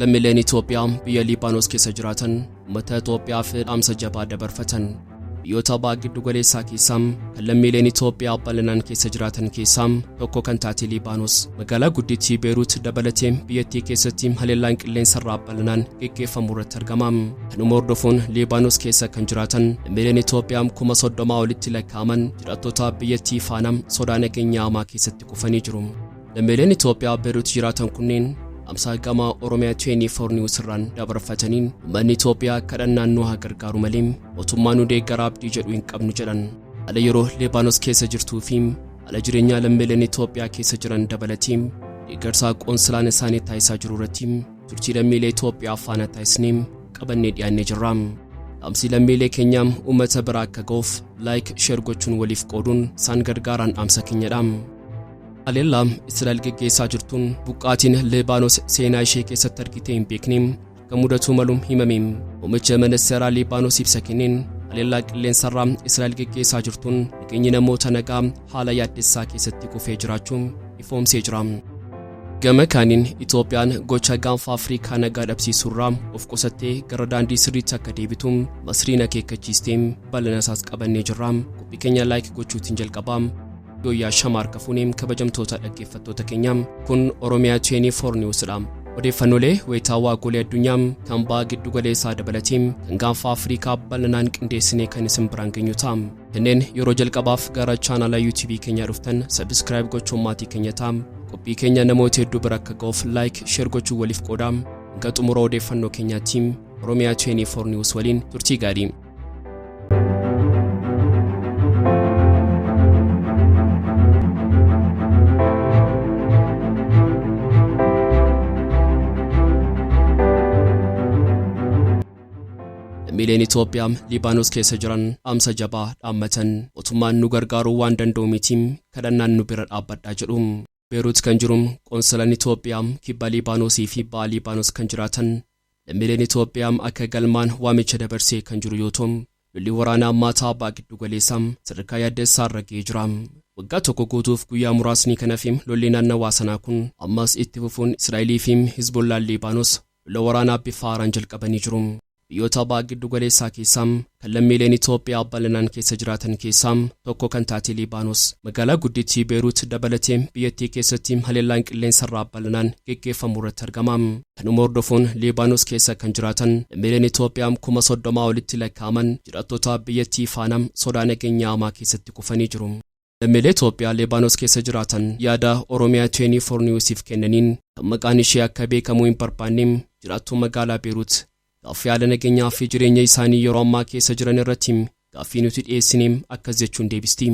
Lammiileen Itoophiyaa biyya Liibaanos keessa jiraatan uummata Itoophiyaaf dhaamsa jabaa dabarfatan. Biyyoota baha giddu galeessaa keessaa kan lammiileen Itoophiyaa bal'inaan keessa jiraatan keessaa tokko kan taate Liibaanos magaalaa guddittii Beeruut dabalatee biyyattii keessatti haleellaan qilleensarraa bal'inaan geggeeffamu irratti argama. Kanuma hordofuun Liibaanos keessa kan jiraatan lammiileen Itoophiyaa 30,000 olitti lakkaa'aman jiraattota biyyattii faana sodaa nageenyaa hamaa keessatti kufanii jiru. Lammiileen Itoophiyaa Beeruut jiraatan kunneen dhaamsa gama Oromiyaa 24 News irraan dabarfataniin uummanni Itoophiyaa kadhannaan nu haa gargaaru malee mootummaa nu deeggaraa abdii jedhu hin qabnu jedhan. Haala yeroo Liibaanos keessa jirtuu fi haala jireenyaa lammiileen Itoophiyaa keessa jiran dabalatee deeggarsa qoonsilaan isaanii taasisaa jiru irratti turtii lammiilee Itoophiyaa faana taasisnee qabannee dhiyaannee jirra. Dhaamsi lammiilee keenyaa uummata bira akka ga'uuf like, share gochuun waliif qooduun isaan gargaaraan dhaamsa keenyadha. Haleellaa Israa'el geggeessaa jirtuun buqqaatiin Liibaanos seenaa ishee keessatti argitee hin beekne akka mudatuu malu himame. Muummicha ministeeraa Liibaanos ibsa kenneen haleellaa qilleensarraa Israa'el geggeessaa jirtuun nageenyi namoota nagaa haala yaaddessaa keessatti kufee jiraachuu ifoomsee jira. Gama kaaniin Itoophiyaan gocha gaanfa Afrikaa nagaa dhabsiisuurraa of qusattee gara daandii sirriitti akka deebitu Masriin akeekkachiistee bal'ina isaas qabannee jirra. Qophii keenya like gochuutiin jalqabaa. Yooyyaa shamaar kafuunee kabajamtoota dhaggeeffattoota keenya, kun Oromiyaa 24 Newsdha. Odeeffannoolee wayitaawaa golee addunyaa kan baha giddu galeessaa dabalatee kan gaanfa Afrikaa bal'inaan qindeessinee kan isin biraan geenyu ta'a. Kanneen yeroo jalqabaaf gara chaanala YouTube keenyaa dhuftan subscribe gochuun maatii keenya ta'a. Qophii keenya namoota hedduu bira akka ga'uuf like, share gochuun waliif qoodaa. Hanga xumura odeeffannoo keenyaatti Oromiyaa 24 News waliin turtii gaarii. Lammiileen Itoophiyaa Liibaanos keessa jiran dhaamsa jabaa dhaammatan. Mootummaan nu gargaaruu waan danda'u miti, kadhannaan nu bira dhaabbadhaa jedhu. Beeruut kan jiru qoonsilaan Itoophiyaa kibba Liibaanosii fi baha Liibaanos kan jiraatan lammiileen Itoophiyaa akka galmaan waamicha dabarsee kan jiru yoo ta'u, lolli waraanaa ammaataa baha giddu galeessaa sadarkaa yaaddessaa irra ga'ee jira. Waggaa tokko guutuuf guyyaa muraasni kan hafe lolli naannawaa sanaa kun ammas itti fufuun Israa'elii fi Hizbollaan Liibaanos lola waraanaa bifa haaraan jalqabanii jiru. Biyyoota baha giddu galeessaa keessaa kan lammiileen Itoophiyaa bal'inaan keessa jiraatan keessaa tokko kan taate Liibaanos magaalaa guddittii Beeruut dabalatee biyyattii keessatti haleellaan qilleensarraa bal'inaan geggeeffamu irratti argama. Kanuma hordofuun Liibaanos keessa kan jiraatan lammiileen Itoophiyaa 30,000 olitti lakkaa'aman jiraattota biyyattii faana sodaa nageenyaa hamaa keessatti kufanii jiru. Lammiilee Itoophiyaa Liibaanos keessa jiraatan yaada Oromiyaa 24 News'if kennaniin kan maqaan ishee akka beekamu hin barbaanne jiraattuu magaalaa Beeruut gaaffii haala nageenyaa fi jireenya isaanii yeroo ammaa keessa jiran irratti gaaffii nuti dhiyeessine akkas jechuun deebisti.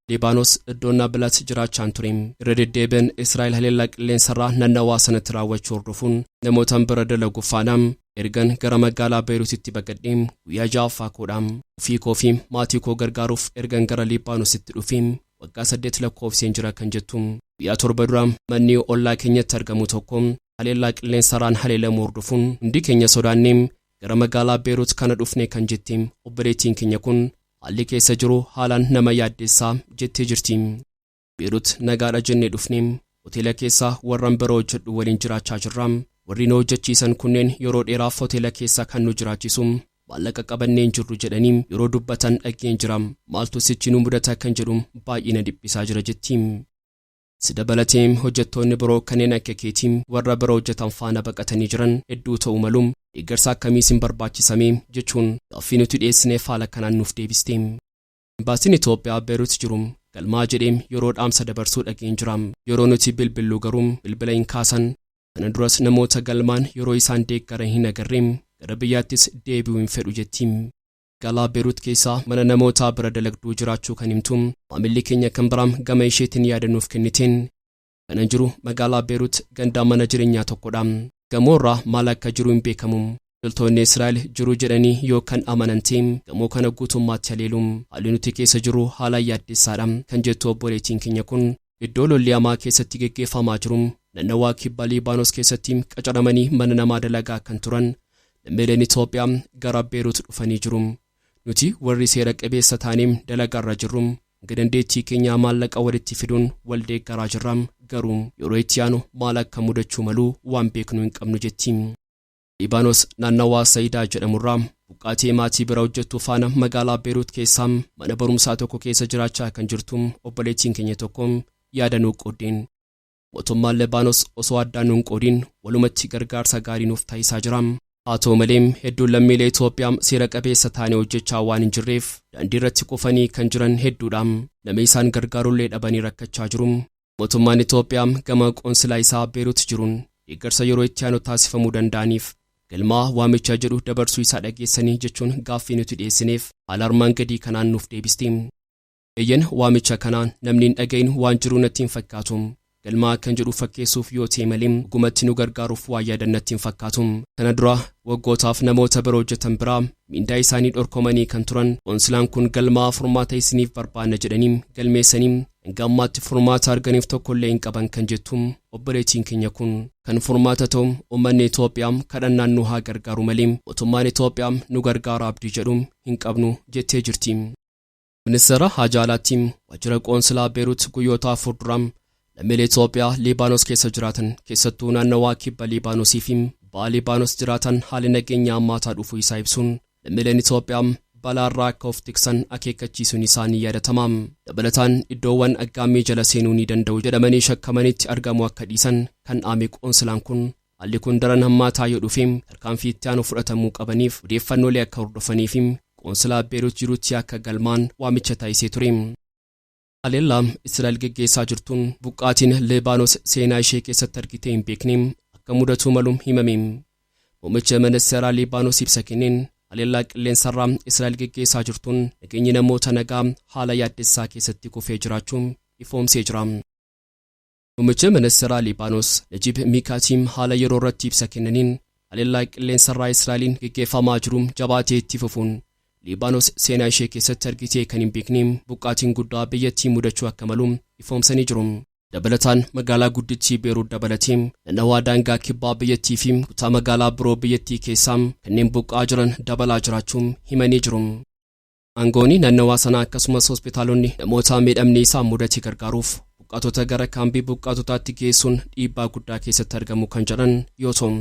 Liibaanos iddoo Naabilat jiraachaan ture. Irra deddeebiin Israa'el haleellaa qilleensarraa naannawaa sanatti raawwachuu hordofuun namootan bira dalagu faana ergan gara magaalaa Beeruutitti baqadhee guyyaa ja'affaa koodha. Ofii koo fi maatii koo gargaaruuf ergan gara Liibaanositti dhufee waggaa 8 lakkoofseen jira kan jettu guyyaa 7 dura manni ollaa keenyatti argamu tokko haleellaa qilleensarraan haleelamuu hordofuun hundi keenya sodaannee gara magaalaa Beeruut kana dhufne kan jette obboleettiin keenya kun haalli keessa jiru haalaan nama yaaddessaa jettee jirti. Beerut nagaadha jennee dhufne. Hoteela keessa warran bira hojjedhu waliin jiraachaa jirra. Warri nu hojjechiisan kunneen yeroo dheeraaf hoteela keessa kan nu jiraachisu maallaqa qabannee hin jirru jedhanii yeroo dubbatan dhaga'een jira. Maaltu sichi nu mudata kan jedhu baay'ee na dhiphisaa jira jetti. Si dabalatee hojjettoonni biroo kanneen akka keetii warra bira hojjetan faana baqatanii jiran hedduu ta'uu malu. Deeggarsa akkamii isin barbaachisamee? jechuun gaaffii nuti dhiyeessineef haala kanaan nuuf deebiste. Imbaasiin Itoophiyaa Beerut jiru galmaa jedhee yeroo dhaamsa dabarsuu dhaga'een jira. Yeroo nuti bilbillu garuu bilbila hin kaasan. Kana duras namoota galmaan yeroo isaan deeggaran hin agarre. Gara biyyaattis deebi'uu hin fedhu jetti. Magaalaa Beerut keessa mana namootaa bira dalagduu jiraachuu kan himtu maamilli keenya kan biraa gama isheetiin yaada nuuf kenniteen, Kanan jiru magaalaa Beerut ganda mana jireenyaa tokkodha. Gamoo irra maal akka jiru hin beekamu. Loltoonni Israa'el jiru jedhanii yoo kan amanan ta'e gamoo kana guutummaatti haleelu. Haalli nuti keessa jirru haalaan yaaddessaadha kan jettu obboleettiin keenya kun iddoo lolli hamaa keessatti geggeeffamaa jiru nannawaa kibba Liibaanos keessatti qacaramanii mana namaa dalagaa kan turan lammiileen Itoophiyaa gara Beerut dhufanii jiru. Nuti warri seera qabeessa taanee dalagaarra jirru hanga dandeettii keenyaa maallaqa walitti fiduun wal deeggaraa jirra, garuu yeroo itti aanu maal akka mudachuu malu waan beeknu hin qabnu jetti. Liibaanos naannawaa Sayidaa jedhamurraa buqqaatee maatii bira hojjettu faana magaalaa Beeruut keessaa mana barumsaa tokko keessa jiraachaa kan jirtu obboleettiin keenya tokko yaada nuu qooddeen. Mootummaan Libaanos osoo addaan nuun qoodiin walumatti gargaarsa gaarii nuuf taasisaa jira. Haa ta'u malee, hedduun lammiilee Itoophiyaa seera qabeessa ta'anii hojjechaa waan hin jirreef daandii irratti kufanii kan jiran hedduudha. Nama isaan gargaarullee dhabanii rakkachaa jiru. Mootummaan Itoophiyaa gama qoonsilaa isaa Beeruut jiruun deeggarsa yeroo itti aanu taasifamuu danda'aniif galmaa waamicha jedhu dabarsuu isaa dhageessanii jechuun gaaffii nuti dhiyeessineef haala armaan gadii kanaan nuuf deebisti. Eeyyen, waamicha kanaan namni hin dhagayin waan jiru natti hin fakkaatu. Galmaa kan jedhu fakkeessuuf yoo ta'e malee dhugumatti nu gargaaruuf waa yaadan natti hin fakkaatu. Kana dura waggootaaf namoota biroo hojjetan biraa mindaa isaanii dhorkomanii kan turan qoonsilaan kun galmaa furmaata isiniif barbaanna jedhanii galmeessanii hanga ammaatti furmaata arganiif tokkollee hin qaban kan jettu obboleettiin keenya kun, kan furmaata ta'u uummanni Itoophiyaa kadhannaan nu haa gargaaru malee mootummaan Itoophiyaa nu gargaara abdii jedhu hin qabnu jettee jirti. Ministeera Haajaa Alaatti waajjira qoonsilaa Beeruut guyyoota 4 dura lammiilee Itoophiyaa Liibaanos keessa jiraatan, keessattuu naannawaa kibba Liibaanosii fi ba'a Liibaanos jiraatan, haalli nageenya hammaataa dhufuu isaa ibsuun lammiileen Itoophiyaa balaarraa akka of tiksan akeekkachiisuun isaanii yaadatama. Dabalataan iddoowwan aggaammii jala seenuu ni danda'u jedhamanii shakkamanitti argamu akka dhiisan kan dhaame qoonsilaan kun, haalli kun daran hammaataa yoo dhufe tarkaanfii itti aanu fudhatamuu qabaniif odeeffannoolee akka hordofanii fi qoonsilaa Beerut jirutti akka galmaan waamicha taasisee ture. Haleellaa Israa'el geggeessaa jirtuun buqqaatiin Liibaanos seenaa ishee keessatti argitee hin beekne akka mudatuu malu himame. Muummicha ministeeraa Liibaanos ibsa kenneen haleellaa qilleensarraa Israa'el geggeessaa jirtuun nageenyi namoota nagaa haala yaaddessaa keessatti kufee jiraachuu ifoomsee jira. Muummichi ministeeraa Liibaanos Najib Miikaatiin haala yeroo irratti ibsa kennaniin haleellaa qilleensarraa Israa'eliin geggeeffamaa jiru jabaatee itti fufuun Liibaanos seenaa ishee keessatti argitee kan hin beekne buqqaatiin guddaa biyyattii mudachuu akka malu ifoomsanii jiru. Dabalataan magaalaa guddittii Beeruut dabalatee naannawaa daangaa kibbaa biyyattii fi kutaa magaalaa biroo biyyattii keessaa kanneen buqqaa jiran dabalaa jiraachuu himanii jiru. Aangoonni naannawaa sanaa akkasumas hospitaalonni namoota miidhamni isaan mudate gargaaruuf buqqaatota gara kaambii buqqaatotaatti geessuun dhiibbaa guddaa keessatti argamu kan jedhan yoo ta'u,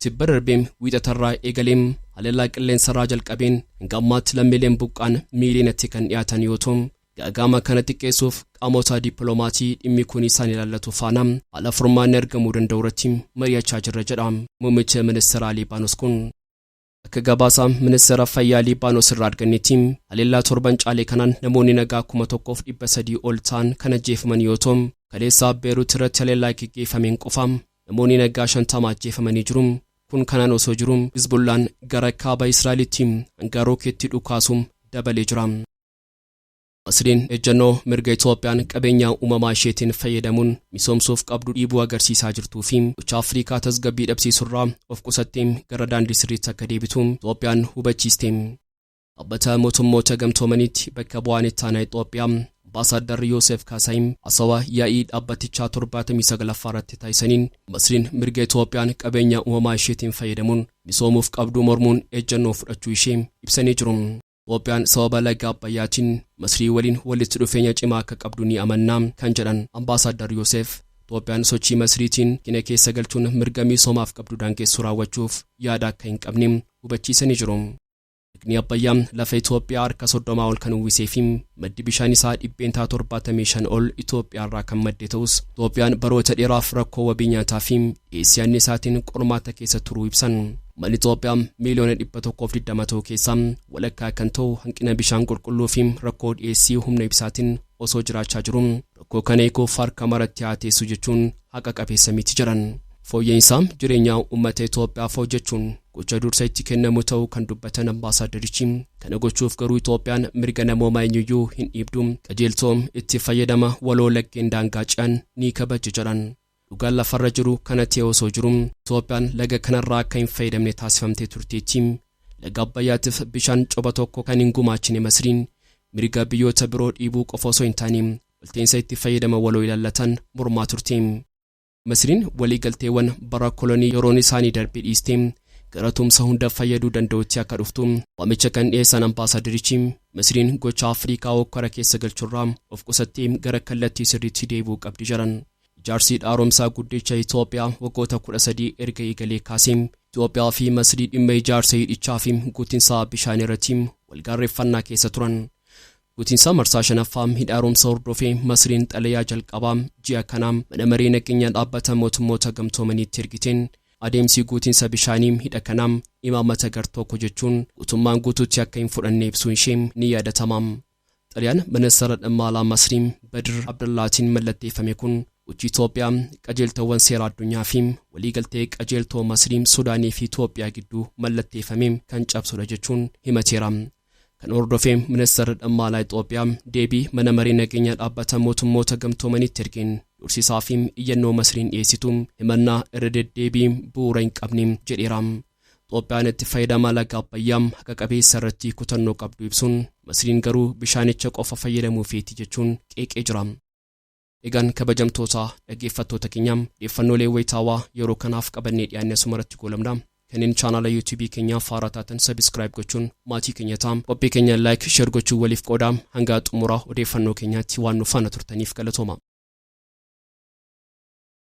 tibba darbee wiixatarraa eegaleem haleellaa qilleensarraa jalqabeen hanga ammaatti lammiileen buqqaan miiliyoonatti kan dhiyaatan yoo ta'u, gaaga'ama kana xiqqeessuuf qaamota dippiloomaasii dhimmi kun isaan ilaallatu faana haala furmaanni argamuu danda'u irratti mari'achaa jirra jedha muummichi ministeeraa Liibaanos kun. Akka gabaasa ministeera fayyaa Liibaanos irraa argannetti, haleellaa torban caalee kanaan namoonni nagaa 1300 ol ta'an kan ajjeefaman yoo ta'u, kaleessa Beeruut irratti haleellaa geggeeffameen qofa namoonni nagaa 50 ajjeefamanii jiru. Kun kanaan osoo jiru Hizbullaan gara kaaba Israa'elitti hanga rookeetti dhukaasuun dabalee jira. Masriin ejjennoo mirga Itoophiyaan qabeenya uumamaa isheetiin fayyadamuun misoomsuuf qabdu dhiibuu agarsiisaa jirtuu fi gocha Afrikaa tasgabbii dhabsiisurraa of qusattee gara daandii sirriitti akka deebitu Itoophiyaan hubachiiste. Dhaabbata Mootummoota Gamtoomaniitti bakka bu'aan itti aanaa Itoophiyaa Ambaasaadar Yoosef Kaasaayim haasawaa yaa'ii dhaabbatichaa 79ffaa irratti taasisaniin Masriin mirga Itoophiyaan qabeenya uumamaa isheetiin fayyadamuun misoomuuf qabdu mormuun ejjennoo fudhachuu ishee ibsanii jiru. Itoophiyaan sababa laga Abbayyaatiin Masrii waliin walitti dhufeenya cimaa akka qabdu ni amanna kan jedhan Ambaasaadar Yoosef, Itoophiyaan sochii Masriitiin kina keessa galchuun mirga misoomaaf qabdu daangessuu raawwachuuf yaada akka hin qabne hubachiisanii jiru. Lagni Abbayyaa lafa Itoophiyaa harka 30 ol kan uwwisee fi maddi bishaan isaa 75% ol Itoophiyaa irraa kan madde ta'us, Itoophiyaan baroota dheeraaf rakkoo wabii nyaataa fi dhiyeessii anniisaatiin qormaata keessa turuu ibsan. Uummanni Itoophiyaa miiliyoona 120 ta'u keessaa walakkaa kan ta'u hanqina bishaan qulqulluu fi rakkoo dhiyeessii humna ibsaatiin osoo jiraachaa jiru rakkoo kana hiikuuf harka maratti haa teessu jechuun haqa qabeessa miti jedhan. Fooyya'insa jireenyaa uummata Itoophiyaaf hojjechuun gocha dursa itti kennamu ta'uu kan dubbatan ambaasaadarichi, kana gochuuf garuu Itoophiyaan mirga namoomaa eenyuyyuu hin dhiibdu, qajeeltoo itti fayyadama waloo laggeen daangaa ce'an ni kabajji jedhan. Dhugaan lafarra jiru kana ta'e osoo jiru Itoophiyaan laga kanarraa akka hin fayyadamne taasifamtee turteetti. Laga Abbayyaatiif bishaan coba tokko kan hin gumaachine Masriin mirga biyyoota biroo dhiibuu qofa osoo hin taane walta'iinsa itti fayyadama waloo ilaallatan mormaa turte. Masriin waliigalteewwan bara kolonii yeroon isaanii darbe dhiistee gara tumsa hunda fayyaduu danda'utti akka dhuftu waamicha kan dhiyeessan ambaasaadarichi, Masriin gocha Afrikaa hokkara keessa galchurraa of qusattee gara kallattii sirriitti deebi'uu qabdi jedhan. Ijaarsi haaromsaa guddicha Itoophiyaa waggoota 13 erga eegalee kaasee Itoophiyaa fi Masrii dhimma ijaarsa hidhichaa fi guutinsa bishaanii irratti walgaarreeffannaa keessa turan. Guutinsa marsaa shanaffaa hidha haaromsa hordofee Masriin xalayaa jalqabaa ji'a kanaa Mana Maree Nageenya Dhaabbata Mootummoota Gamtoomaniitti ergiteen adeemsi guutinsa bishaanii hidha kanaa imaammata gar-tokko jechuun guutummaan guutuutti akka hin fudhanne ibsuun ishee ni yaadatama. Xalayaan ministeera dhimma alaa Masrii Badir Abdallaatiin mallatteeffame kun gochi Itoophiyaa qajeeltowwan seera addunyaa fi waliigaltee qajeeltoo Masrii, Sudaanii fi Itoophiyaa gidduu mallatteeffame kan cabsudha jechuun himateera. Kan hordofee ministeerri dhimma alaa Itoophiyaa deebii Mana Maree Nageenya Dhaabbata Mootummoota Gamtoomaniitti ergeen dursisaa fi iyyannoo Masriin dhiyeessitu himannaa irra deddeebii bu'uura hin qabne jedheera. Itoophiyaan itti fayyadama laga Abbayyaa haqa qabeessa irratti kutannoo qabdu ibsuun, Masriin garuu bishaanicha qofa fayyadamuu feeti jechuun qeeqee jira. Egaan kabajamtoota dhaggeeffattoota keenya, odeeffannoolee wayitaawaa yeroo kanaaf qabannee dhiyaanne asumarratti goolabna. Kanneen chaanaala YouTube keenyaaf haaraa taatan subscribe gochuun maatii keenya ta'aa. Qophii keenya like, share gochuun waliif qoodaa. Hanga xumura odeeffannoo keenyaatti waan nu faana turtaniif galatooma.